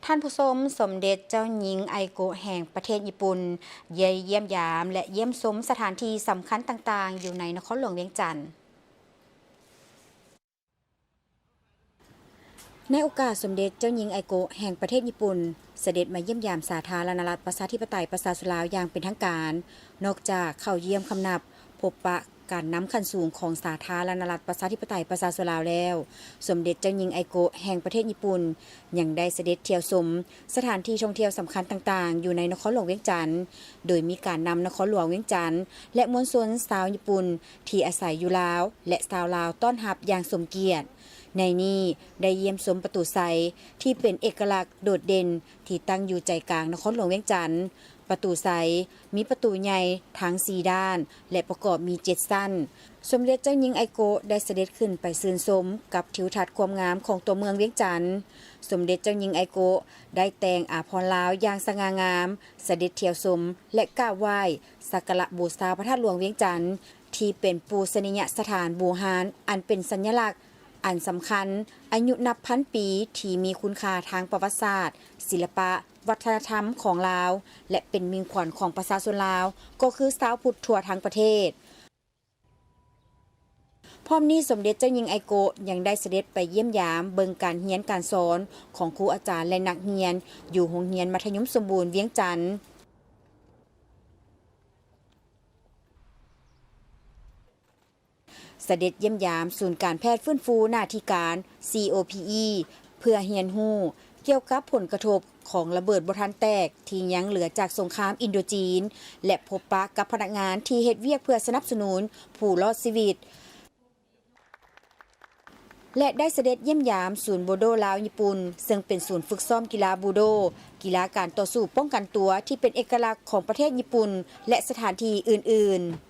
ທ່ານຜູ້ຊົມ, ສົມເດັດເຈົ້າຍິງໄອໂກະແຫ່ງປະເທດຍີ່ປຸ່ນ ໄດ້ຢ້ຽມຢາມ ແລະ ຢ້ຽມຊົມສະຖານທີ່ສຳຄັນຕ່າງໆ ຢູ່ໃນນະຄອນຫຼວງວຽງຈັນ. ໃນໂອກາດສົມເດັດເຈົ້າຍິງໄອໂກະແຫ່ງປະເທດຍີ່ປຸ່ນ ສະເດັດມາຢ້ຽມຢາມສາທາລະນະລັດ ປະຊາທິປະໄຕ ປະຊາຊົນລາວຢ່າງເປັນທາງການ, ນອກຈາກເຂົ້າຢ້ຽມຄຳນັບ ພົບປະການນຳຂັ້ນສູງຂອງສາທາລະນະລັດ ປະຊາທິປະໄຕ ປະຊາຊົນລາວແລ້ວ, ສົມເດັດເຈົ້າຍິງໄອໂກະແຫ່ງປະເທດຍີ່ປຸ່ນ ຍັງໄດ້ສະເດັດທ່ຽວຊົມສະຖານທີ່ທ່ອງທ່ຽວສຳຄັນຕ່າງໆ ຢູ່ໃນນະຄອນຫຼວງວຽງຈັນ, ໂດຍມີການນຳນະຄອນຫຼວງວຽງຈັນ ແລະ ມວນຊົນຊາວຍີ່ປຸ່ນທີ່ອາໄສຢູ່ລາວ ແລະ ຊາວລາວຕ້ອນຮັບຢ່າງສົມກຽດ. ໃນນີ້ໄດ້ຢ້ຽມຊົມປະຕູໄຊ ທີ່ເປັນເອກະລັກໂດດເດັ່ນ ທີ່ຕັ້ງຢູ່ໃຈກາງນະຄອນຫຼວງວຽງຈັນ. ປະຕູໄຊມີປະຕູໃຫຍ່ທັງສີ່ດ້ານ ແລະ ປະກອບມີເຈັດຊັ້ນ. ສົມເດັດເຈົ້າຍິງໄອໂກະໄດ້ສະເດັດຂຶ້ນໄປຊື່ນຊົມກັບທິວທັດຄວາມງາມຂອງຕົວເມືອງວຽງຈັນ. ສົມເດັດເຈົ້າຍິງໄອໂກະໄດ້ແຕ່ງອາພອນລາວຢ່າງສະຫງ່າງາມ, ສະເດັດທ່ຽວຊົມ ແລະ ກາບໄຫວ້ສັກກາລະບູຊາພະທາດຫຼວງວຽງຈັນ ທີ່ເປັນປູຊະນີຍະສະຖານບູຮານ ອັນເປັນສັນຍະລັກອັນສຳຄັນ ອາຍຸນັບພັນປີ ທີ່ມີຄຸນຄ່າທາງປະຫວັດສາດ, ສິລະປະ, ວັດທະນະທຳຂອງລາວ ແລະ ເປັນມິ່ງຂວັນຂອງປະຊາຊົນລາວ ກໍຄືຊາວພຸດທົ່ວທັງປະເທດ. ພ້ອມນີ້, ສົມເດັດເຈົ້າຍິງໄອໂກະຍັງໄດ້ສະເດັດໄປຢ້ຽມຢາມເບິ່ງການຮຽນການສອນຂອງຄູອາຈານ ແລະ ນັກຮຽນ ຢູ່ໂຮງຮຽນມັດທະຍົມສົມບູນວຽງຈັນ. ສະເດັດຢ້ຽມຢາມສູນການແພດຟື້ນຟູໜ້າທີ່ການ COPE ເພື່ອຮຽນຮູ້ກ່ຽວກັບຜົນກະທົບຂອງລະເບີດບໍ່ທັນແຕກທີ່ຍັງເຫຼືອຈາກສົງຄາມອິນໂດຈີນ ແລະ ພົບປະກັບພະນັກງານທີ່ເຮັດວຽກເພື່ອສະໜັບສະໜູນຜູ້ລອດຊີວິດ ແລະ ໄດ້ສະເດັດຢ້ຽມຢາມສູນບູໂດລາວຍີ່ປຸ່ນ ເຊິ່ງເປັນສູນຝຶກຊ້ອມກິລາບູໂດ, ກິລາການຕໍ່ສູ້ປ້ອງກັນຕົວທີ່ເປັນເອກະລັກຂອງປະເທດຍີ່ປຸ່ນ ແລະ ສະຖານທີ່ອື່ນໆ.